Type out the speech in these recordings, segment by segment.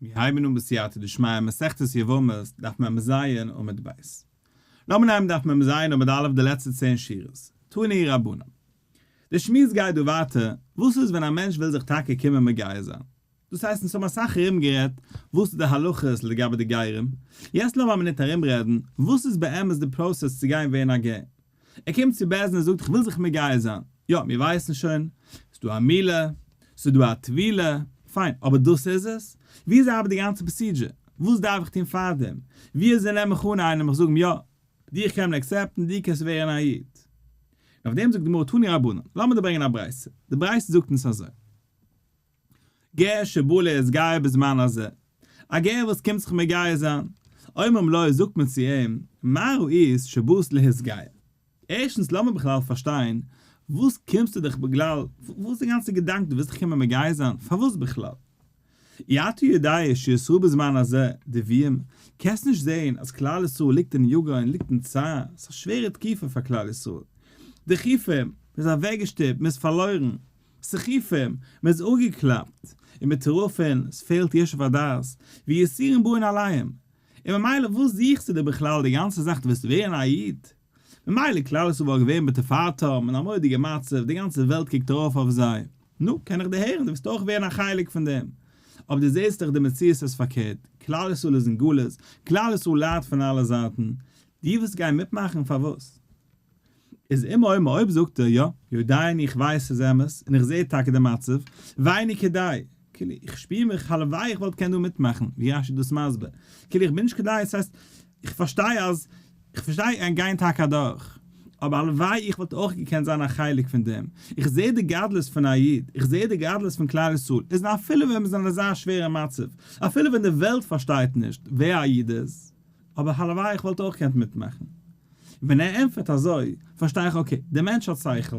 מיר הייבן אן בסייעתא דשמיא מסכת יבמות דף מ ז עמוד ב'. לאמיר נעמען דף מ ז עמוד א' די לעצטע צען שורות, תנו רבנן. די שמועס גייט דא ווייטער, וואס איז ווען א מענטש וויל זיך טאקע קומען מגייר זיין? דאס הייסט אונז האבן אסאך ארום גערעדט וואס איז די הלכות לגבי די גרים, יעצט לאמיר א מינוט ארום רעדן וואס איז באמת די process צו גיין ווערן א גר. ער קומט צו בית דין און זאגט איך וויל זיך מגייר זיין, יא מיר ווייסן שוין, ס'איז דא א מילה, ס'איז דא א טבילה, פיין, אבער דאס איז עס? ווי אזוי ארבעט די גאנצע procedure? וואס דארף איך טון פארדעם? ווי אזוי נעם איך אן איינעם איך זאג אים יא, דיך קען מען accept ן, דו קענסט ווערן א איד. און אויף דעם זאגט די גמרא תנו רבנן, לאמיר דיר ברענגען א ברייתא, די ברייתא זאגט אונז אזוי. גר שבא להתגייר בזמן הזה, א גר וואס קומט זיך מגייר זיין, אומרים לו זאגט מען צו אים, מה ראית שבאת להתגייר? ערשטנס לאמיר בכלל פארשטיין, וואס קומסטו דיך בכלל, וואס איז די גאנצע געדאנק דו ווילסט דיך קומען מגייר זיין, פארוואס בכלל? אי אתה יודע שישראל בזמן הזה דוויים, קענסט נישט זען אז כלל ישראל ליגט אין יגון, ליגט אין צער, ס'איז א שווערע תקופה פאר כלל ישראל, דחופים, מ'איז אוועקגעשטופט, מ'איז פארלוירן, סחופים, מען איז אפגעקלאפט, און מטורפין, עס פעלט ישוב הדעת, ויסורים באין עליהם. און ממילא וואס זוכסטו דיר בכלל די גאנצע זאך דו ווילסט ווערן א איד? ממילא כלל ישראל וואלט געווען בתפארתם אין א מורא'דיגע מצב, די גאנצע וועלט קוקט ארויף אויף זיי, נו, קען איך דערהערן דו ווילסט אויך ווערן א חלק פון דעם. אבער דו זעסט דאך די מציאות איז פארקערט, כלל ישראל איז אין גלות, כלל ישראל ליידט פון אלע זייטן, דו ווילסט גיין מיטמאכן פארוואס? איז אם אומר אויב זאגט ער יא, יודע אני איך ווייס ס'איז אמת און איך זעה טאקע די מצב, ואיני כדאי, כאילו איך שפיר מיך הלוואי איך וואלט קען דא מיטמאכן, ווי רש י איז דאס מסביר, כאילו איך בין נישט כדאי, ס'הייסט איך פארשטיי אז, איך פארשטיי ענק גייען טאקע אדורך, אבער הלוואי איך וואלט אויך געקענט זיין א חלק פון דעם, איך זעה די גדלות פון א איד, איך זעה די גדלות פון כלל ישראל, איז אפילו ווען מ'איז אין אזא שווערע מצב, אפילו ווען די וועלט פארשטייט נישט ווער א איד איז, אבער הלוואי איך וואלט אויך געקענט מיטמאכן. ווען ער ענטפערט אזוי, פארשטיי איך okay, דער מענטש האט שכל,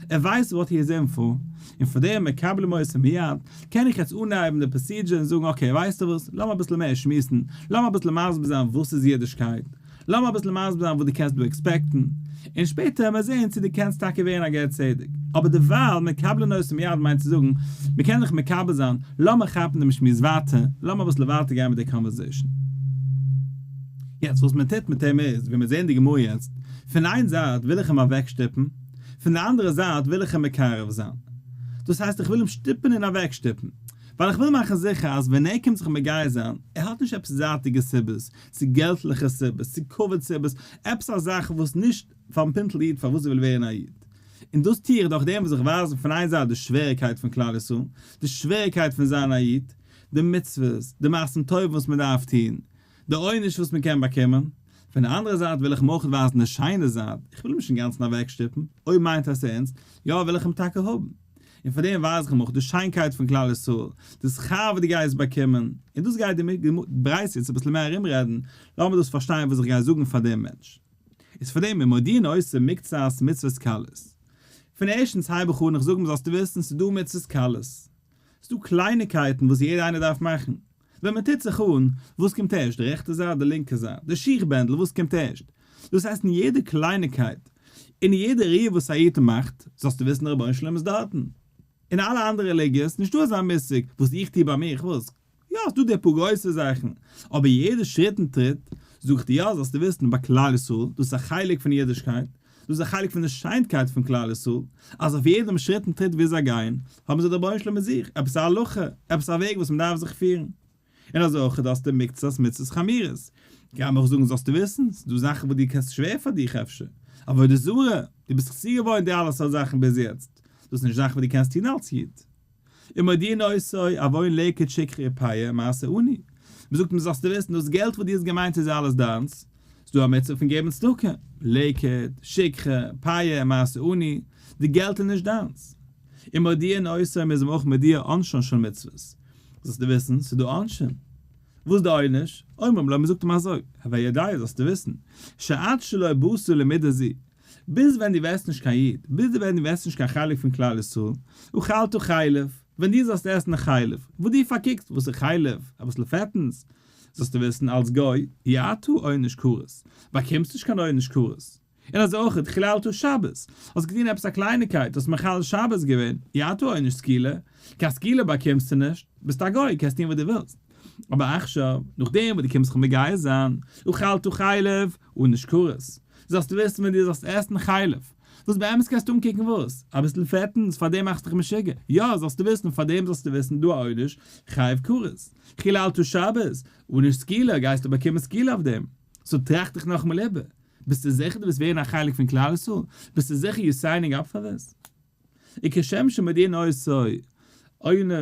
ער ווייסט what he is in for, און פאר דעם מקבלים אותו מיד, קען איך יעצט אנהייבן די procedure און זאגן okay, ווייסטו וואס, לאמיר אביסל מער שמועסן, לאמיר אביסל מסביר זיין וואס איז אידישקייט, לאמיר אביסל מסביר זיין וואס דו קענסט דא expect ן, און שפעטער וועמיר זען צו דו קענסט טאקע ווערן א גר צדק. אבער דערווייל מקבלין אותו מיד מיינט צו זאגן, מ'קען זיך מקבל זיין, לאמיר כאפן דעם שמועס ווייטער, לאמיר אביסל ווייטער גיין מיט די conversation. יעצט וואס מען טוט מיט אים איז, ווי מיר זעען די גמרא יעצט, פון איין זייט וויל איך אים אוועקשטופן, פון די אנדערע זייט וויל איך אים מקרב זיין. דאס הייסט איך וויל אים שטופן און אוועקשטופן, ווייל איך וויל מאכן זיכער אז ווען ער קומט זיך מגייר זיין, ער האט נישט עפעס זייטיגע סיבות, צו געלטליכע סיבות, צו כבוד סיבות, עפעס א זאך וואס נישט פארן פינטל איד פארוואס ער וויל ווערן א איד. און דאס טו איך דורך דעם וואס איך ווייז אים פון איין זייט די שוועריקייט פון כלל ישראל, די שוועריקייט פון זיין א איד, די מצוות, די מעשים טובים וואס מען דארף טון, די עונש וואס מען קען באקומען. פון די אנדערע זייט וויל איך אים אויך ווייזן די שיינע זייט, איך וויל אים נישט אינגאנצן אוועקשטופן, אויב מיינט ער עס ערנסט, יא וויל איך אים טאקע האבן. און פאר דעם ווייז איך אים אויך די שיינקייט פון כלל ישראל, די שכר וואס דו גייסט באקומען, און דאס גייט די ברייתא יעצט אביסל מער ארומרעדן, לאמיר דאס פארשטיין וואס איך גיי זאגן פאר דעם מענטש. איז פאר דעם ומודיעין אותו מקצת מצוות קלות. פון ערשטנס הייב איך אן איך זאג אים זאלסטו וויסן ס'איז דא מצוות קלות. ס'איז דא קלייניקייטן וואס יעדער איינער דארף מאכן. ווען מען טוט זיך אן, וואס קומט ערשט, די רעכטע זייט, די לינקע זייט, די שיך בענדל, וואס קומט ערשט? דאס הייסט אין יעדע קלייניקייט, אין יעדע ריר וואס א איד מאכט, זאלסטו וויסן דער רבונו של עולם איז דארטן. אין אלע אנדערע רעליגיעס, נישטא אזא מושג, וואס איך טו ביי מיך, וואס? יא, ס'דא די פאר גרויסע זאכן, אבער יעדע שריט און טריט, זאג איך דיר יא, זאלסטו וויסן, ביי כלל ישראל, דאס איז א חלק פון אידישקייט, דאס איז א חלק פון די שיינקייט פון כלל ישראל, אז אויף יעדעם שריט און טריט ווי זיי גייען, האבן זיי די רבונו של עולם מיט זיך, עפעס א הלכה, עפעס א וועג וואס מען דארף זיך פירן. און אזוי אויך האסטו מקצת מצוות חמורות. גיי מיך זאגן זאלסטו וויסן, ס'איז דא זאכן וואס דו קענסט שווער פאר דיך אפשר, עבודה זרה, דו ביסט זיך צוגעוואוינט די אלע סארט זאכן ביז יעצט, דאס איז נישט זאכן וואס דו קענסט טון אלס איד. ומודיעין אותו עוון לקט שכחה ופאה מעשר עני. מ'זאגט אים זאלסטו וויסן, דאס געלט וואס דו האסט געמיינט איז אלעס דיינס, ס'איז דא א מצוה פון געבן צדקה, לקט, שכחה, פאה, מעשר עני, די געלט איז נישט דיינס. ומודיעין אותו מ'איז אים אויך מודיע עונשן של מצוות. זאלסטו וויסן, ס'איז דא עונשין. וואס איז די עונש? אומרים לו, מ'זאגט אים אזוי, הווי יודע זאלסטו וויסן, שעד שלא באת למידה זו, ביז ווען דו ווערסט נישט קיין איד, ביז ווען דו ווערסט נישט קיין חלק פון כלל ישראל, אכלת חלב, ווען דו זאלסט עסן חלב, וואס דו פארקוקסט וואס איז חלב, אביסל פעטנס, זאלסטו וויסן אלס גוי, אי אתה עונש כרת, באקומסט נישט קיין עונש כרת. און אזוי אויך חיללת שבת, האסט געטון עפעס א קלייניקייט, האסט מחלל שבת געווען, אי אתה עונש סקילה, קיין סקילה באקומסטו נישט, ביסט א גוי, קענסט טון וואס דו ווילסט. אבער עכשיו, נאכדעם וואס דו קומסט זיך מגייר זיין, אכלת חלב, ענוש כרת. זאלסטו וויסן ווען דו זאלסט עסן חלב, וואס באמת קענסטו אנקוקן וואס? אביסל פעטנס, פארדעם מאכסטו דיך משוגע? יא, זאלסטו וויסן, פארדעם זאלסטו וויסן דא א עונש, חייב כרת. חיללת שבת, ענוש סקילה, גייסטו באקומען סקילה אויף דעם. so טראכט דיך נאכאמאל איבער. ביסטו זיכער דו ווילסט ווערן א חלק פון כלל ישראל? ביסטו זיכער you signing up for this? וכשם שמודיעין אותו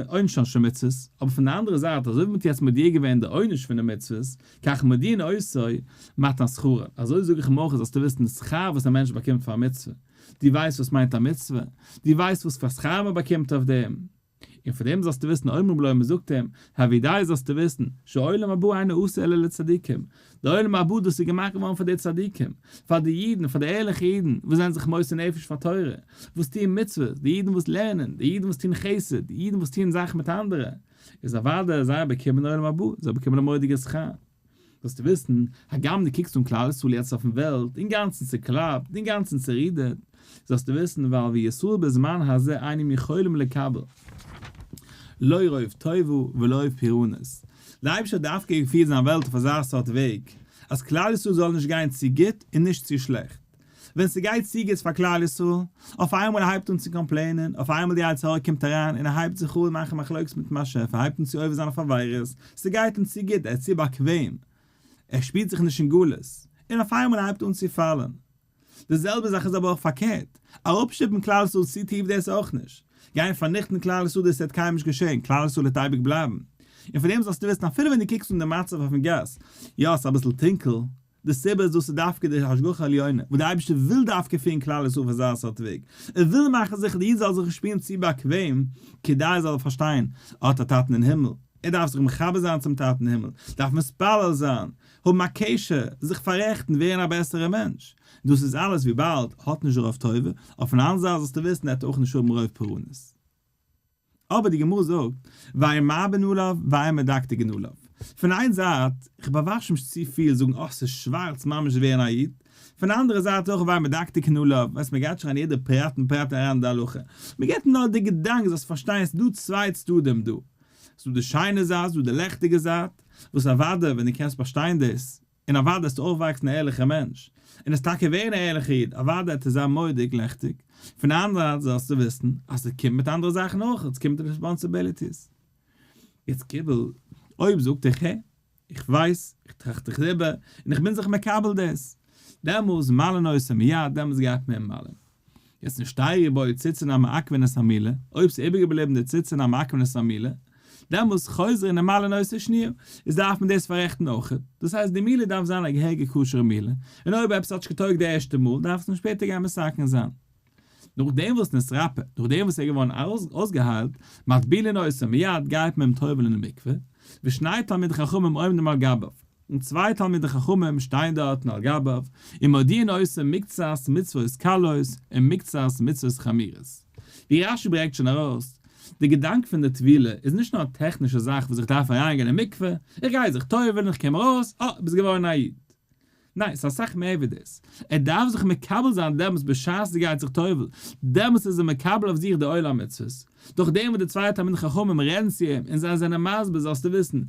עונשן של מצוות, אבער פון די אנדערע זייט, אזוי ווי מ'האט יעצט מודיע געווען די עונש פון די מצוות, כך מודיעין אותו מתן שכרן, אזוי זאג איך אים אויך זאלסטו וויסן די שכר וואס א מענטש באקומט פאר א מצוה, דו ווייסט וואס מיינט א מצוה? דו ווייסט וואס פאר שכר מ'באקומט אויף דעם? און פון דעם זאלסטו וויסן אומרים לו מ'זאגט אים, הוי דע זאלסטו וויסן, שעולם הבא אינו עשוי אלא לצדיקים, די עולם הבא דאס איז געמאכט געווארן פאר די צדיקים, פאר די אידן, פאר די ערליכע אידן, וואס זענען זיך מוסר נפש פאר תורה, וואס טוען מצוות, די אידן וואס לערנען, די אידן וואס טוען חסד, די אידן וואס טוען זאכן מיט אנדערע, איז אוודאי זיי באקומען עולם הבא, זיי באקומען א מורא'דיגע שכר. זאלסטו וויסן, הגם דו קוקסט אן כלל ישראל יעצט אויפן וועלט, אינגאנצן צוקלאפט, אינגאנצן צערודערט, זאלסטו וויסן, ווייל וישראל בזמן הזה אינם יכולים לקבל לא רוב טובה ולא פורענות. דער אייבערשטער האט דווקא געפירט זיין וועלט אויף אזא סארט וועג, אז כלל ישראל זאל נישט גיין צו גוט און נישט צו שלעכט. ווען ס'גייט צו גוט פאר כלל ישראל, אויף איינמאל ער הייבט אן צו complain ען, אויף איינמאל די יצר הרע קומט אריין און ער הייבט זיך אן מאכן מחלוקת מיטן באשעפער, ער הייבט אן צו עובר זיין אויף עבירות, ס'גייט אים צו גוט, ער איז צו באקוועם, ער שפירט זיך נישט אין גלות, און אויף איינמאל ער הייבט אן צו פאלן. די זעלבע זאך איז אבער אויך פארקערט, אראפשטופן כלל ישראל צו טיף דאס אויך נישט, גיין פארניכטן כלל ישראל דאס וועט קיינמאל נישט געשען, כלל ישראל וועט אייביג בלייבן. און פון דעם זאלסטו וויסן אפילו ווען דו קוקסט אן די מצב אויפן גאס, יא ס'איז אביסל טונקל, די סיבה איז דאס איז דווקא די השגחה עליונה, וואס דער אייבערשטער וויל דווקא פירן כלל ישראל אויף אזא סארט וועג, ער וויל מאכן זיכער די איד זאל זיך נישט שפירן צו באקוועם, כדי ער זאל פארשטיין, ער האט א טאטן אין הימל, ער דארף זיך מחבר זיין צום טאטן אין הימל, דארף מתפלל זיין, האבן א קשר, זיך פאררעכטן, ווערן א בעסערע מענטש. דאס איז אלעס וויבאלד ער האט נישט רוב טובה, אויפן אנדערע זייט זאלסטו וויסן ער וועט אויך נישט האבן רוב פורענות. אבער די גמרא זאגט, ואין מרבין עליו ואין מדקדקין עליו. פון איין זייט, איך באוואש נישט צופיל זאגן אה ס'איז שווארץ ממש ווערן א איד, פון די אנדערע זייט אויך ואין מדקדקין עליו, ווייסט מ'גייט נישט אריין יעדע פרט און פרט אריין אין די הלכה, מ'געבט נאר די געדאנק זאלסט פארשטיין ס'איז דא צוויי צדדים דא, ס'איז דא די שיינע זייט ס'איז דא די לעכטיגע זייט, וואס אוודאי ווען דו קענסט באשטיין דאס, און אוודאי וועסטו אויפוואקסן א ערליכער מענטש, און עס טאקע ווערן א ערליכער איד, אוודאי וועט עס זיין מורא'דיג לעכטיג. פון די אנדערע זייט זאלסטו וויסן אז עס קומט מיט אנדערע זאכן אויך, עס קומט מיט responsibilities. יעצט קיבל, אויב זאגט איך הער, איך ווייס, איך טראכט זיך איבער, און איך בין זיך מקבל דאס, דעמאלס מלין אותו מיד, דעמאלס גייט מען אים מל'ען. יעצט נשתיירו בו ציצין המעכבין את המילה, אויב ס'איז איבערגעבליבן די ציצין המעכבין את המילה, דעמאלס חוזרין ומלין אותו שניה, איז דארף מען דאס פאררעכטן אויכעט, דאס הייסט די מילה דארף זיין א געהעריגע כשר'ע מילה, און אויב עפעס האט נישט געטויגט די ערשטע מאל, דארף מען שפעטער גיין מתקן זיין. נאכדעם וואס נתרפא, נאכדעם וואס ער איז געווארן אויסגעהיילט, מטבילין אותו מיד, גייט מען אים טובל'ן אין מקווה, ושני תלמידי חכמים עומדים על גביו. און צוויי תלמידי חכמים שטייען דארטן על גביו, און מודיעין אותו מקצת מצוות קלות און מקצת מצוות חמורות. ווי רש"י ברענגט שוין ארויס, די געדאנק פון די טבילה איז נישט נאר א טעכנישע זאך וואס איך דארף אריינגיין אין מקווה, איך גיי זיך טובל'ן, איך קום ארויס, אה, ביסט געווארן א איד. ניין, ס'איז אסאך מער ווי דאס. ער דארף זיך מקבל זיין דעמאלטס בשעת ער גייט זיך טובל'ן, דעמאלטס איז ער מקבל אויף זיך די עול המצוות. דורך דעם וואס די צוויי תלמידי חכמים רעדן צו אים און זיי זענען מסביר זאלסטו וויסן,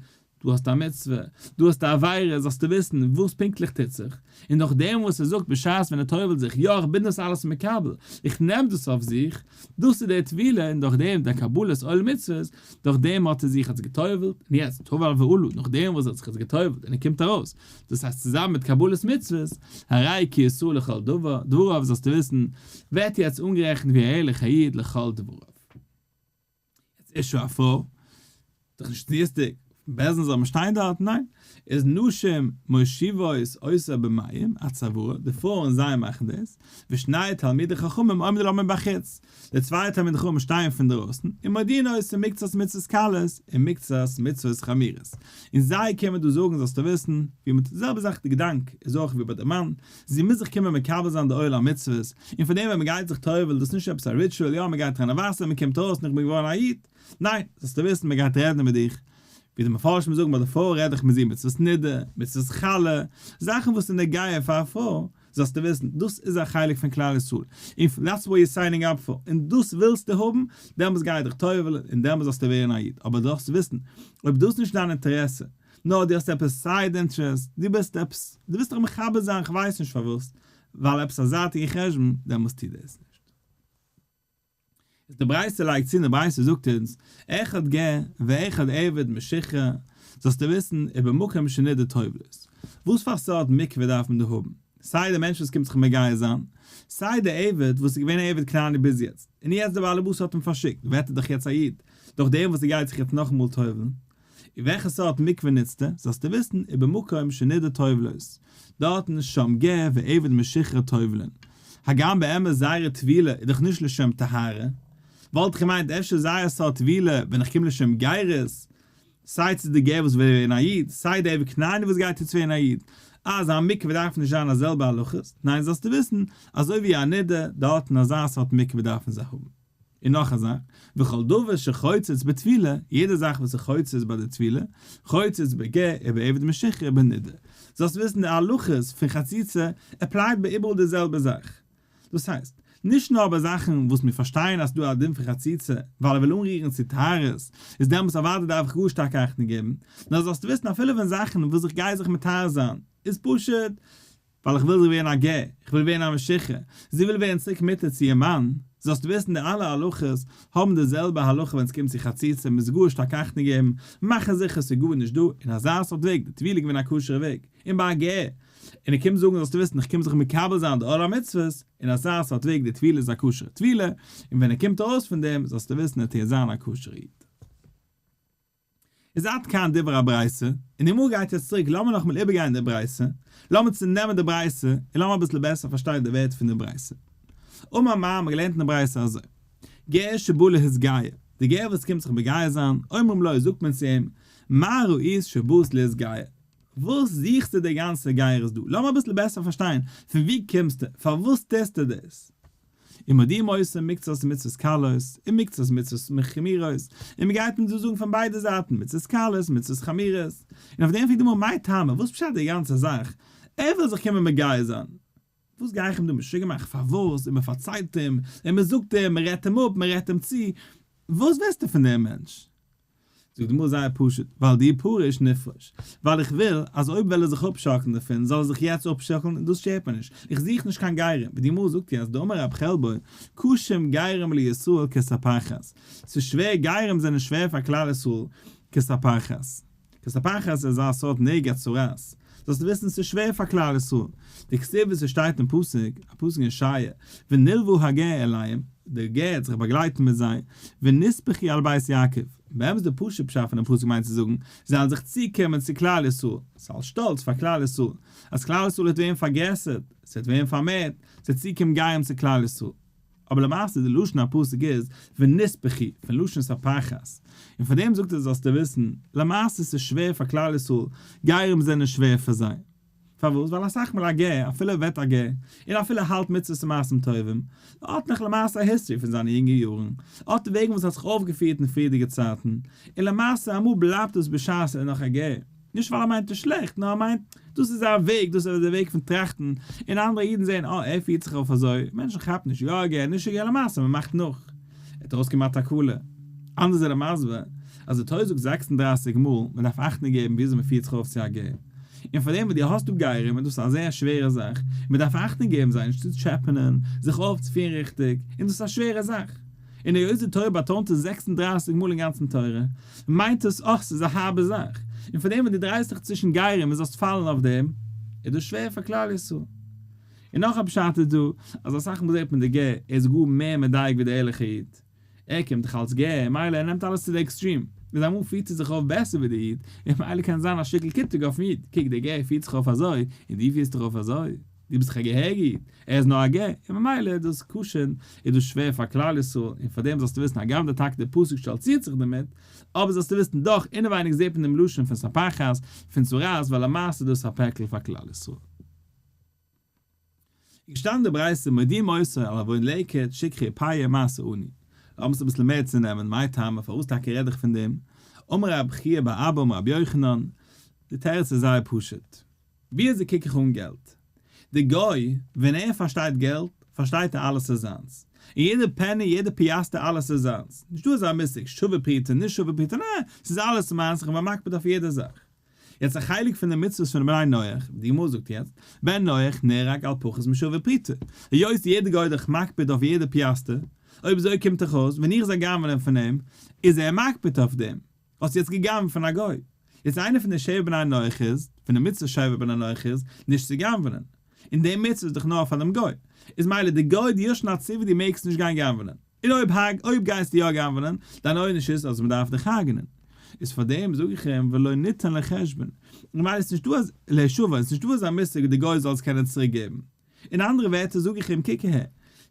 דו האסט א מצוה, דו האסט א עבירה, זאלסטו וויסן וואס פונקטליך טוט זיך, און נאך דעם וואס ער זאגט בשעת ווען ער טובל'ט זיך, יא איך בין דאס אלעס מקבל, איך נעם דאס אויף זיך, דאס איז דער טבילה, און דורך דעם דער קבלת עול מצוות, דורך דעם האט ער זיך יעצט געטובל'ט, און יעצט טבל ועלה, נאך דעם וואס ער האט זיך יעצט געטובל'ט און ער קומט ארויס, דאס הייסט צוזאמען מיט קבלת מצוות, הרי כישראל לכל דבר, דבריו זאלסטו וויסן, ווערט יעצט אנגערעכנט ווי א ערליכער איד לכל דבריו. יעצט איז שוין א פרוי, דאך נישט צניעות'דיג, בית דין זאל מען שטיין דארט? ניין, איז נשים מושיבות אותה במים עד צווארה, די פרויען זיי מאכן דאס, ושני תלמידי חכמים עומדים לה מבחוץ, די צוויי תלמידי חכמים שטייען פון דרויסן, און מודיעין אותה מקצת מצוות קלות און מקצת מצוות חמורות, און זיי קומען דא זאגן זאלסטו וויסן, ווי מיט די זעלבע זאך די געדאנק איז אויך ווי ביי די מאן, זי מוז זיך קומען מקבל זיין די עול המצוות, און פון דעם ווען מען גייט זיך טובל'ן דאס איז נישט עפעס א ritual, יא מען גייט אריין אין וואסער מען קומט ארויס און איך בין געווארן א איד, ניין, זאלסטו וויסן מען גייט רעדן מיט דיך, ווי די מפרשים זאגן ביי די פרוי רעד איך מיט זי מצוות נידה, מצוות חלה, זאכן וואס איז נוגע פאר א פרוי. זאלסטו וויסן, דאס איז א חלק פון כלל ישראל, און that's what you're signing up for, און דאס ווילסטו האבן, דעמאלטס גיי דיך טובל'ן, און דעמאלטס זאלסטו ווערן א איד, אבער דארפסט וויסן, אויב דאס איז נישט דיין אינטערעסע, נאר דו האסט עפעס side interest, דו ביסט עפעס, דו ווילסט דיך מכבד זיין כ'ווייס נישט פארוואס, ווייל עפעס א זייטיגע חשבון, דעמאלטס טו דאס נישט. איז די ברייתא לייגט צו און די ברייתא זאגט אונז, אחד גר ואחד עבד משוחרר, זאלסטו וויסן ובמקום שנידה טובלות. וואס פאר סארט מקווה דארף מען דא האבן? סיי די מענטש וואס קומט זיך מגייר זיין, סיי די עבד וואס איז געווען א עבד כנעני ביז יעצט, און יעצט די בעלעבאס האט אים פארשיקט, ווערט ער דאך יעצט א איד, דורך דעם וואס ער גייט זיך יעצט נאכאמאל טובל'ן. און וועלכע סארט מקווה נוצט ער, זאלסטו וויסן, ובמקום שנידה טובלות, דארטן שם גר ועבד משוחרר טובלין. הגם באמת זייערע טבילה איז דאך נישט לשם טהרה, וואלט איך געמיינט אפשר זייער סארט טבילה ווען איך קום לשם גירות, סיי צו די גר וואס וויל ווערן א איד, סיי די עבד כנעני וואס גייט יעצט ווערן א איד, אז א מקווה דארף נישט זיין א זעלבע הלכות, ניין זאלסטו וויסן, אזוי ווי א נידה, דארטן אזא סארט מקווה דארפן זיי האבן. און נאך א זאך, וכל דבר שחוצץ בטבילה, יעדע זאך וואס איז חוצץ ביי די טבילה, חוצץ בגר ובעבד משוחרר ובנידה. זאלסט וויסן די הלכות פון חציצה apply ט ביי איבעראל די זעלבע זאך. דאס הייסט, נישט נאר ביי זאכן וואס מיר פארשטייען אז ס'דא א דין פון חציצה ווייל ער וויל אנרירן צו טהרות, איז דעמאלטס אוודאי דארף איך גאר שטארק אכטונג געבן, נאר זאלסט וויסן אפילו ווען זאכן וואס איך גיי זיך מטהר זיין איז פשוט ווייל איך וויל זיך ווערן א גר, איך וויל ווערן א משוחרר, זי וויל ווערן צוריק מותר צו איר מאן, זאלסט וויסן די אלע הלכות האבן די זעלבע הלכה ווען ס'קומט צו חציצה, מ'איז גאר שטארק אכטונג געבן, מאכן זיכער ס'איז גארנישט דא, און אזא סארט וועג, די טבילה איז געווען א כשר'ע וועג, און ביי א גר, און ער קומט זאגן זאלסטו וויסן איך קום זיך מקבל זיין די עול המצוות, און אזא סארט וועג די טבילה איז א כשר'ע טבילה, און ווען ער קומט ארויס פון דעם זאלסטו וויסן ער טוט זיין א כשר'ע איד. איז עד כאן דברי הברייתא, און די גמרא גייט יעצט צוריק, לאמיר נאכאמאל איבערגיין די ברייתא, לאמיר צונעמען די ברייתא, און לאמיר אביסל בעסער פארשטיין די ווערטער פון די ברייתא. אמר מר, מ'האט געלערנט אין די ברייתא אזוי, גר שבא להתגייר, די גר וואס קומט זיך מגייר זיין, אומרים לו זאגט מען צו אים, מה ראית שבאת להתגייר? וואס זוכסטו די גאנצע גירות דא? לאמיר אביסל בעסער פארשטיין, פון וואו קומסטו? פארוואס טוסטו דאס? ומודיעים אותו מקצת מצוות קלות און מקצת מצוות חמורות, און מען גייט אונז דא זאגן פון ביידע זייטן, מצוות קלות מצוות חמורות, און אויף דעם פרעגט די גמרא מאי טעמא, וואס פשט די גאנצע זאך, ער וויל זיך קומען מגייר זיין, וואס גיי איך אים דא משוגע מאכן, פארוואס, און מען פארציילט אים, און מען זאגט אים, מען רעדט אים אפ, מען רעדט אים צו, וואס ווילסטו פון דעם מענטש? זאגט די גמרא זייער פשוט, ווייל דאי פריש נפרוש, ווייל איך וויל אז אויב וויל ער זיך אפשאקלן דערפון זאל ער זיך יעצט אפשאקלן און דאס שטערט מיר נישט, איך זוך נישט קיין גרים, ווי די גמרא זאגט יעצט דאמר רב חלבו, קשים גרים לישראל כספחת, ס'איז שווער גרים זענען שווער פאר כלל ישראל כספחת. כספחת איז אזא סארט נגע צרעת, זאלסטו וויסן ס'איז שווער פאר כלל ישראל, דכתיב ווי ס'שטייט אין פסוק, א פסוק אין ישעיה, ונלוה הגר אליהם, דער גר וועט זיך באגלייטן מיט זיי, ונספחו על בית יעקב, באמת די פשוט פשט פונעם פסוק מיינט צו זאגן, זיי וועלן זיך צוקומען צו כלל ישראל, ס'איז אלס שטאלץ פאר כלל ישראל, אז כלל ישראל וועט ווערן פארגרעסערט, ס'וועט ווערן פארמערט, ס'וועט צוקומען גרים צו כלל ישראל. אבער למעשה די לשון הפסוק איז ונספחו, פון לשון ספחת, און פאר דעם זאגט ער זאלסטו וויסן, למעשה ס'איז שווער פאר כלל ישראל, גרים זענען שווער פאר זיי. פארוואס? ווייל אסאך מאל א גר, אפילו ער ווערט א גר, און אפילו ער האלט מצוות און מעשים טובים, האט נאך למעשה א history פון זיינע יונגע יארן, האט וועגן וואס ער האט זיך אויפגעפירט אין פריערדיגע צייטן, און למעשה אמאל בלייבט עס בשעת ער איז נאך א גר. נישט ווייל ער מיינט עס שלעכט, נאר ער מיינט, דאס איז זיין וועג, דאס איז דער וועג פון טראכטן, און אנדערע אידן זעען, אה, ער פירט זיך אויף אזוי, מענטשן כאפן נישט, יא א גר, נישט א גר, למעשה, מען מאכט נאך. ער האט ארויסגעמאכט א קללה. אנדערע זענען מסביר, אז די תורה זאגט 36 מאל, מען דארף אכטונג געבן וויאזוי מען פירט זיך אויף צו א גר. און פאר דעם ווען דו האסט דא גרים איז דאס א זייער שווערע זאך, מען דארף אכטונג געבן זיי נישט צו טשעפענען, זיך אויפצופירן ריכטיג, און דאס איז א שווערע זאך. און היות די תורה באטאנט עס 36 מאל אין גאנצן תורה, מיינט עס אויך ס'איז א הארבע זאך, און פאר דעם ווען דו דרייסט דיך צווישן גרים און זאלסט פאלן אויף דעם, איז דאס שווער פאר כלל ישראל. און נאך א פשט איז דא, אז אסאך מאל זעט מען די גר, ער איז גאר מער מדייק ווי די ערליכע איד. ער קומט דאך אלס גר, מילא ער נעמט אלעס צו די extreme. איז אמאל פירט ער זיך אויף בעסער ווי די איד, און מילא קען זיין א שטיקל קיטרוג אויפן איד, קוק דער גר פירט זיך אויף אזוי, און דו פירסט דיך אויף אזוי. דו ביסט דאך א געהעריגע איד, ער איז נאר א גר, און ממילא איז דאס קשה איז דאס שווער פאר כלל ישראל, און פאר דעם זאלסטו וויסן הגם די טאקע די פסוק שטאלצירט זיך דערמיט, אבער זאלסטו וויסן דאך אינעווייניג זעט מען דעם לשון פון ספחת, פון צרעת, ווייל למעשה איז דאס א פעקל פאר כלל ישראל. איז געשטאנען די ברייתא מודיעים אותו על עוון לקט, שכחה פאה, מעשר עני. לאמיר עס אביסל מער צונעמען, מאי טעמא פארוואס טאקע רעד איך פון דעם? אמר רב חייא בר אבא אמר רבי יוחנן, די תירוץ איז זייער פשוט. ווי אזוי קוק איך אן געלט? די גוי, ווען ער פארשטייט געלט, פארשטייט ער אלעס איז זיינס. און יעדע פעני, יעדע פיאסטער אלעס איז זיינס. נישטא אזא מושג שווה פרוטה, נישט שווה פרוטה, ניין, ס'איז אלעס מיינס, איך בין מקפיד אויף יעדע זאך. יעצט א חלק פון די מצוות פון בני נח, די גמרא זאגט יעצט, בן נח נהרג על פחות משווה פרוטה, היות יעדע גוי איז דאך מקפיד אויף יעדע פיאסטער, אויב אזוי קומט דאך אויס ווען איך זאל גנב'נען פון אים, איז ער מקפיד אויף דעם, האסט יעצט געגנב'ט פון א גוי. יעצט איינע פון די שבע בני נח איז, פון די מצוות שבע בני נח איז, נישט צו גנב'נען. און די מצוה איז דאך נאר פאר דעם גוי. איז מילא די גוי די ישן הציווי דו מעגסט נישט גיין גנב'נען. און אויב האג אויב גייסטו יא גנב'נען, דיין עונש איז אז מ'דארף דיך הרג'נען. איז פאר דעם זאג איך אים ולא ניתן לחשבון. און מילא איז נישטא אז להשבה, איז נישטא אזא מושג די גוי זאל עס קענען צוריק געבן. אין אנדערע ווערטער זאג איך אים קוק אהער,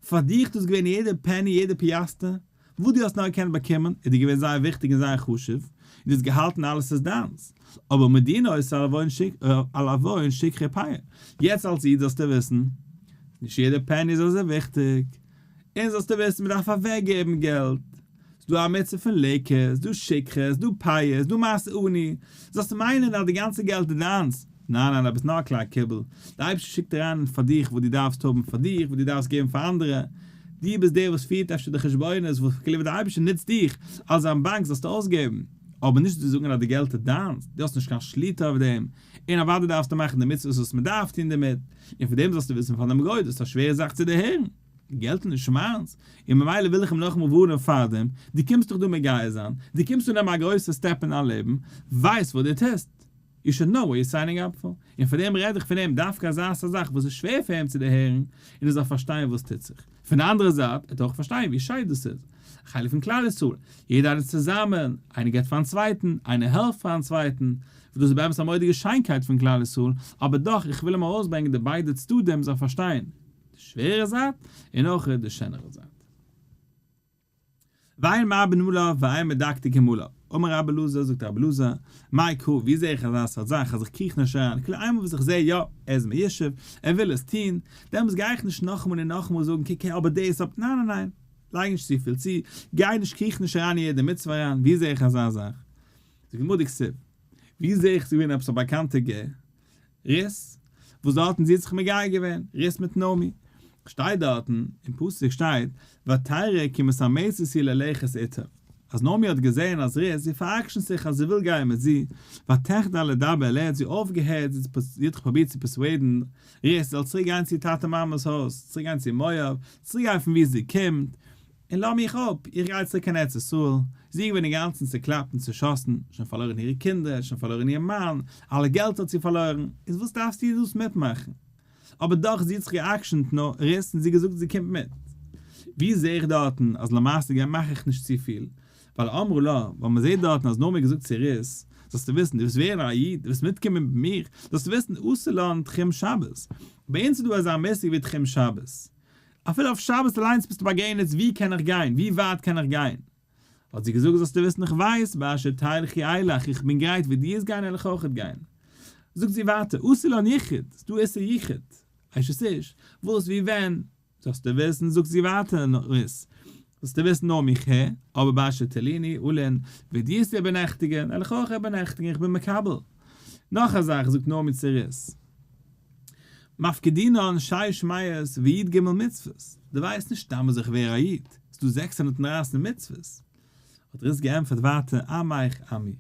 פאר דיך דאס געווען יעדע פעני יעדע פיאסטער וואס דו האסט נאר געקענט באקומען איז דיר געווען זייער וויכטיג און זייער חשוב, און דו האסט געהאלטן אלעס איז דיינס, אבער מדינה עושה על עוון שכחה פאה, יעצט אלס איד זאלסטו וויסן, נישט יעדע פעני איז אזוי וויכטיג, און זאלסטו וויסן מען דארף אוועקגעבן געלט, ס'דא א מצוה פון לקט, ס'דא שכחה, ס'דא פאה, ס'דא מעשר עני, זאלסט מיינען אז די גאנצע געלט איז דיינס, ניין ניין אבער ס'נאר א כלי קיבול, די אייבערשטער שיקט אריין פאר דיך וואס דו דארפסט האבן פאר דיך, וואס דו דארפסט געבן פאר אנדערע, דו ביסט דער וואס פירט אפשר די חשבונות וואס כאילו די אייבערשטער נוצט דיך אלס זיין באנק זאלסטו אויסגעבן, אבער נישט צו זאגן אז די געלט איז דיינס, דו האסט נישט קיין שליטה אויף דעם, און אוודאי דארפסטו מאכן די מצוות וואס מען דארף טון דערמיט, און פון דעם זאלסטו וויסן פאר דעם גוי, דאס איז א שווערע זאך צו דערהערן. געלט איז נישט מיינס, און ממילא וויל איך אים נאכאמאל ווארענען פארדעם, דו קומסט דיך דא מגייר זיין, דו קומסט דא נעמען א גרויסע step אין דיין לעבן, ווייס וואס דו טוסט, you should know what you're signing up for, און פארדעם רעד איך פון אים דווקא אזא סארט זאך וואס איז שווער פאר אים צו דערהערן, און ער זאל פארשטיין וואס טוט זיך. פון די אנדערע זייט, ער וועט אויך פארשטיין ווי שיין דאס איז, א חלק פון כלל ישראל, יעדער איינער צוזאמען, איינער געבט פארן צווייטן, איינער העלפט פארן צווייטן, וואס דאס איז באמת א מורא'דיגע שיינקייט פון כלל ישראל, אבער דאך, איך וויל אים ארויסברענגען די ביידע צדדים זאל פארשטיין. די שווערע זייט און אויך די שענערע זייט. ואין מרבין עליו ואין מדקדקין עליו. אמר רבי אלעזר, זאגט רבי אלעזר, מאי קרא, ווי זע איך אזא סארט זאך אז איך קריך נישט אריין, כאילו איינמאל וואס איך זע יא, ער איז מיושב, ער וויל עס טון, דעמאלטס גיי איך נישט נאכאמאל און נאכאמאל זאגן קוק הער אבער דאס אבער ניין ניין ניין, לייג נישט צופיל צו, גיי נישט קריך נישט אריין אין יעדע מצוה אריין, ווי זע איך אזא זאך? זאגט גמרא דכתיב, ווי זע איך ס'איז געווען עפעס א באקאנטע גר, רות, וואס דארטן זי האט זיך מגייר געווען, רות מיט נעמי, שטייט דארטן, אין פסוק שטייט, ותרא כי מתאמצת היא ללכת אתה, אז נעמי האט געזען אז רות, זי פאר'עקשנ'ט זיך אז זי וויל גיין מיט זי, ותחדל לדבר אליה האט זי אויפגעהערט, זי האט זיך פרובירט צו persuade ן רות זי זאל צוריק גיין צו איר טאטע מאמע'ס הויז, צוריק גיין צו מואב, צוריק גיין פון וואו זי קומט, און לאז מיך אפ, איך גיי צוריק קיין ארץ ישראל. זי איז געווען אינגאנצן צעקלאפט און צעשאסן, שוין פארלוירן אירע קינדער, שוין פארלוירן איר מאן, אלע געלט האט זי פארלוירן, איז וואס דארפסטו דאס מיטמאכן? אבער דאך, זי האט זיך גע'עקשנ'ט נאר רות און זי געזאגט זי קומט מיט. ווי זע איך דארטן אז למעשה גיי מאך איך נישט צופיל? ווייל אמרה לה, ווייל מען זעט דארטן אז נעמי האט געזאגט צו רות, זאלסטו וויסן, דו וועסט ווערן א איד, דו וועסט מיטקומען מיט מיר, זאלסטו וויסן, אסור לן תחום שבת. ביי אונז איז דא אזא מושג ווי תחום שבת. אפילו אויף שבת אליינס ביסטו באגרעניצט ווי קען איך גיין, ווי ווייט קען איך גיין? האט זי געזאגט זאלסטו וויסן איך ווייס באשר תלכי אלך איך בין גרייט ווי דו וועסט גיין וועל איך אויכעט גיין. זאגט זי ווייטער אסור לן יחוד, ס'דא איסור יחוד, אשת איש, וואס ווי ווען, זאלסטו וויסן זאגט זי ווייטער רות, זאלסטו וויסן נאר מיך הער, אבער באשר תליני אלין, ווי דו וועסט איבערנעכטיגן וועל איך אויך איבערנעכטיגן איך בין מקבל. נאך א זאך זאגט נעמי צו רות. מפקדינן שש מאות וי"ג מצוות, דו ווייסט נישט סתם אז איך ווער א איד, ס'איז דא 613 מצוות. האט רות געענטפערט ווייטער עמך עמי.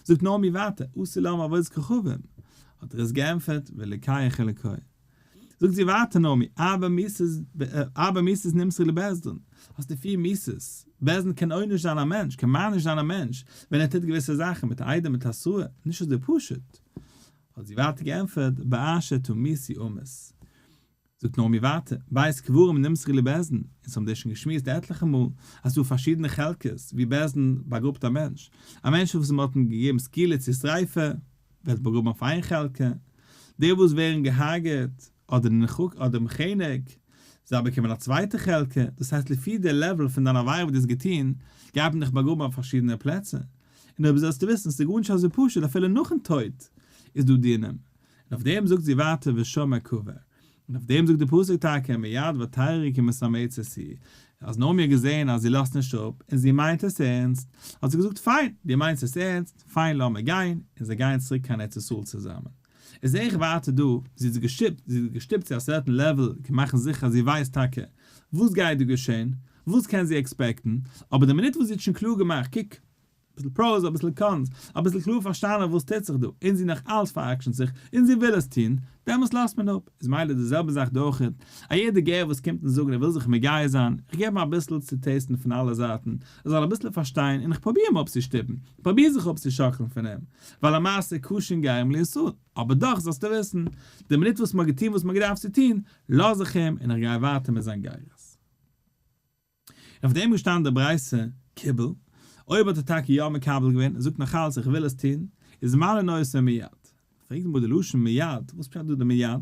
זאגט נעמי ווייטער עשו להם עבודת כוכבים. האט רות געענטפערט ואלקיך אלקי. זאגט זי ווייטער נעמי ארבע מיתות נמסרו לבית דין, האסטו פיר מיתות, בית דין קען עונש זיין א מענטש, קען מעניש זיין א מענטש ווען ער טוט געוויסע זאכן מיט עדים מיט התראה, נישט אזוי פשוט. האט זי ווייטער געענטפערט, באשר תמותי אמות. זאגט נעמי ווייטער, בית קברים נמסרו לבית דין, אונז האבן דאס שוין געשמועסט עטליכע מאל, אז ס'דא פארשידענע חלקות ווי בית דין באגראבט א מענטש, א מענטש וואס מ'האט אים געגעבן סקילה צו שריפה, ווערט באגראבן אויף איין חלקה, די וואס ווערן געהארגעט, אדער נחוק אדער מחנק, זיי באקומען א צווייטע חלקה, דאס הייסט לפי די level פון דיין עבירה וואס דו האסט געטון, גייט מען דיך באגראבן אויף פארשידענע פלעצער. און אויב זאלסטו וויסן, ס'איז גארנישט אזוי פשוט, אפילו נאכן טויט איז דא דינים. און אויף דעם זאגט זי ווייטער ושם אקבר. און אויף דעם זאגט די פסוק טאקע מיד ותרא כי מתאמצת היא, אז נעמי האט געזען אז זי לאזט נישט אפ, און זי מיינט עס ערנסט, האט זי געזאגט פיין, דו מיינסט עס ערנסט, פיין לאמיר גיין, און זיי גייען צוריק קיין ארץ ישראל צוזאמען. איז זעה איך ווייטער דא, זי האט זיך געשטופט, זי האט געשטופט צו א certain level, קען מאכן זיכער אז זי ווייסט טאקע וואס גייט דא געשען, וואס קען זי expect ן, אבער די מינוט וואס זי האט שוין קלאר געמאכט, קוק, אביסל pros אביסל cons, אביסל קלאר פארשטאנען וואס טוט זיך דא, און זי נאך אלץ פאר'עקשנ'ט זיך, און זי וויל עס טון, דעמאלס לאזט מען אפ. איז מילא די זעלבע זאך דא אויכעט, א יעדע גר וואס קומט און זאגן ער וויל זיך מגייר זיין, איך געב אים אביסל צו taste ן פון אלע זייטן, ער זאל אביסל פארשטיין, און איך פרוביר אים אפצושטופן, איך פרוביר זיך אפצושאקלן פון אים, ווייל למעשה קשין גרים לישראל, אבער דאך זאלסטו וויסן, די מינוט וואס מ'האט געטון וואס מ'האט געדארפט צו טון, לאז איך אים און איך גיי ווייטער מיט זיין גירות. און אויף דעם איז געשטאנען די ברייתא, קיבל, אויב האט ער טאקע יא מקבל געווען און זאגט נאך אלץ איך וויל עס טון, איז מעלין אותו מיד. פרעגט די גמרא די לשון מיד, וואס פשט דא די מיד? און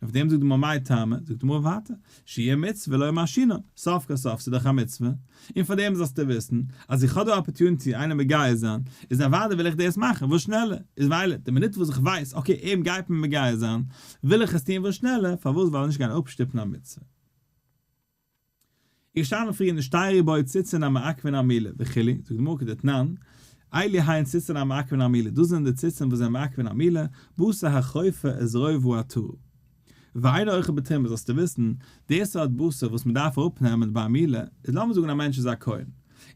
אויף דעם זאגט די גמרא מאי טעמא, זאגט די גמרא ווייטער, שהיא מצוה לא מרשינן, סוף כל סוף ס'איז דאך א מצוה, און פאר דעם זאלסטו וויסן, אז איך האב דא opportunity איינעם מגייר זיין, איז אוודאי וויל איך דאס מאכן וואס שנעלער, איז ווייל די מינוט וואס איך ווייס okay אים גייט מען מגייר זיין, וויל איך עס טון וואס שנעלער, פארוואס ווייל נישט גיין אפשטופן א מצוה. איז געשטאנען פריער נשתיירו בו ציצין המעכבין המילה וכו', זאגט די גמרא כדתנן, אלו הן ציצין המעכבין המילה, דאס זענען די ציצין וואס זענען מעכבין המילה, בשר החופר את רוב העטרה. ואינו אוכל בתרומה זאלסטו וויסן, די סארט בשר וואס מען דארף אראפנעמען ביי א מילה, איז לאמיר זאגן א מענטש איז א כהן,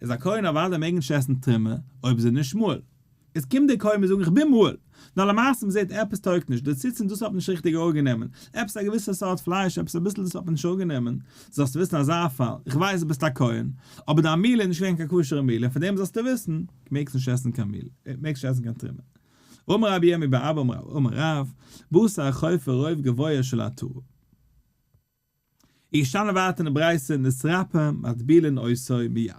איז א כהן אוודאי מעג נישט עסן תרומה אויב איז ער נישט מהול, עס קומט דער כהן מיר זאגן איך בין מהול, נאר למעשה מען זעט עפעס טויגט נישט, די ציצין דאס האט מען נישט ריכטיג אראפגענומען, עפעס א געוויסע סארט פלייש עפעס אביסל דאס האט מען נישט אראפגענומען, זאלסטו וויסן אזא פאל, איך ווייס דו ביסט א כהן, אבער דיין מילה איז נישט געווען קיין כשר'ע מילה, פון דעם זאלסטו וויסן, מעגסט נישט עסן קיין מילה, מעגסט נישט עסן קיין תרומה. אמר רבי ירמי' בר אבא אמר רב, בשר החופר רוב גבוה של עטרה. איז געשטאנען ווייטער אין די ברייתא נתרפא מטבילין אותו מיד.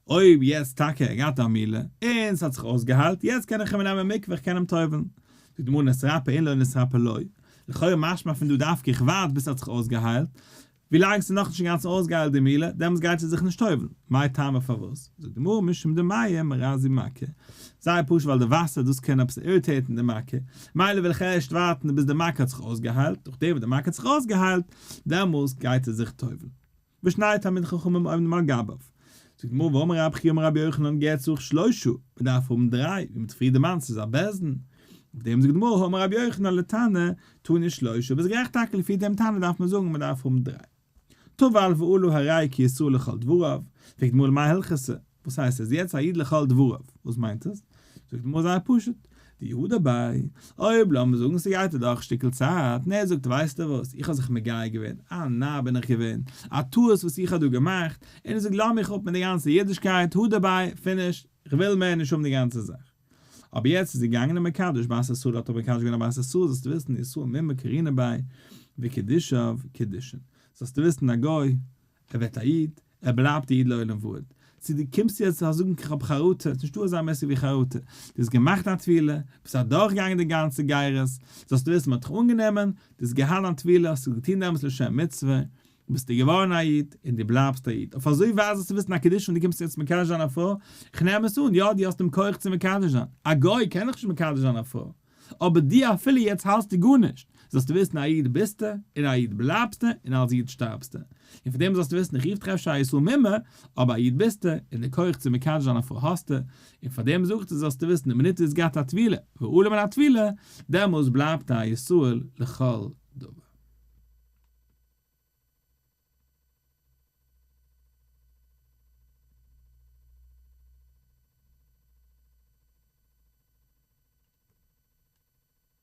אויב יעצט טאקע ער געהאט א מילה און ס'האט זיך אויסגעהיילט יעצט קען איך אים נעמען מקווה איך קען אים טובל'ן. זאגט די גמרא נתרפא אין לא נתרפא לא. לכאורה משמע פון דא דווקא איך ווארט ביז ס'האט זיך אויסגעהיילט, ווילאנג ס'איז נאכנישט אינגאנצן אויסגעהיילט די מילה דעמאלטס גייט ער זיך נישט טובל'ן. מאי טעמא פארוואס? זאגט די גמרא משום דמיא מרזי מכה. זייער פשוט ווייל די וואסער דאס קען עפעס irritate ן די מכה, מילא וויל איך ערשט ווארטן ביז די מכה האט זיך אויסגעהיילט, נאכדעם וואס די מכה האט זיך אויסגעהיילט, דעמאלס גייט ער זיך טובל'ן. ושני תלמידי חכמים עומדים על גביו. זאגט די גמרא ואמר רב חייא אמר רבי יוחנן גר צריך שלושה, מען דארף האבן דריי, ווי מען האט פריער דערמאנט ס'איז א בית דין. אויף דעם זאגט די גמרא האמר רבי יוחנן לתנא תני שלושה, ביסט גערעכט טאקע לפי דעם תנא דארף מען זאגן מען דארף האבן דריי. טבל ועלה הרי כישראל לכל דבריו, פרעגט די גמרא למאי הלכתא, וואס הייסט ער איז יעצט א איד לכל דבריו, וואס מיינט עס? זאגט די גמרא זייער פשוט, דאי הדר ביה, אויב לאמיר זאגן ס'גייט אדורך שטיקל צייט, און ער זאגט ווייסטו וואס, איך האב זיך מגייר געווען, א נאר בין איך געווען, א טעות וואס איך האב דא געמאכט, און ער זאגט לאז מיך אפ מיט די גאנצע אידישקייט, הדר ביה, finish, איך וויל מער נישט האבן די גאנצע זאך. אבער יעצט איז געגאנגען און מקדש בת ישראל האט ער מקדש געווען א בת ישראל זאלסטו וויסן ישראל מומר קרינא ביה וקידושיו קידושין זאלסטו וויסן א גוי ער ווערט א איד ער בלייבט א איד לעולם ועד צו דו קומסט יעצט צו זאגן איך האב חרטה ס'איז נישטא אזא מושג ווי חרטה דו האסט געמאכט א טבילה ביסט אדורכגעגאנגען די גאנצע גירות זאלסטו וויסן מ'האט דיך אנגענומען דו האסט געהאט דיין טבילה האסט עס געטון דעמאלטס לשם מצוה ביסטו געווארן א איד און דו בלייבסט א איד. אויף אזוי ווייט זאלסטו וויסן א קידושין ווען דו קומסט יעצט מקדש זיין א פרוי, איך נעם עס אן, יא דו האסט דעם כח צו מקדש זיין, א גוי קען דאך נישט מקדש זיין א פרוי, אבער דו אפילו יעצט האלסטו גארנישט, זאלסטו וויסן א איד ביסטו, און א איד בלייבסטו, און אלס איד שטארבסטו. און פון דעם זאלסטו וויסן איך רוף דיך אפשר א ישראל מומר, אבער א איד ביסטו, און די כח צו מקדש זיין א פרוי האסטו, און פאר דעם זאג איך דיר זאלסטו וויסן די מינוט דו האסט געהאט א טבילה, ועלה מן הטבילה, דעמאלס בלייבט א ישראל לכל דבר.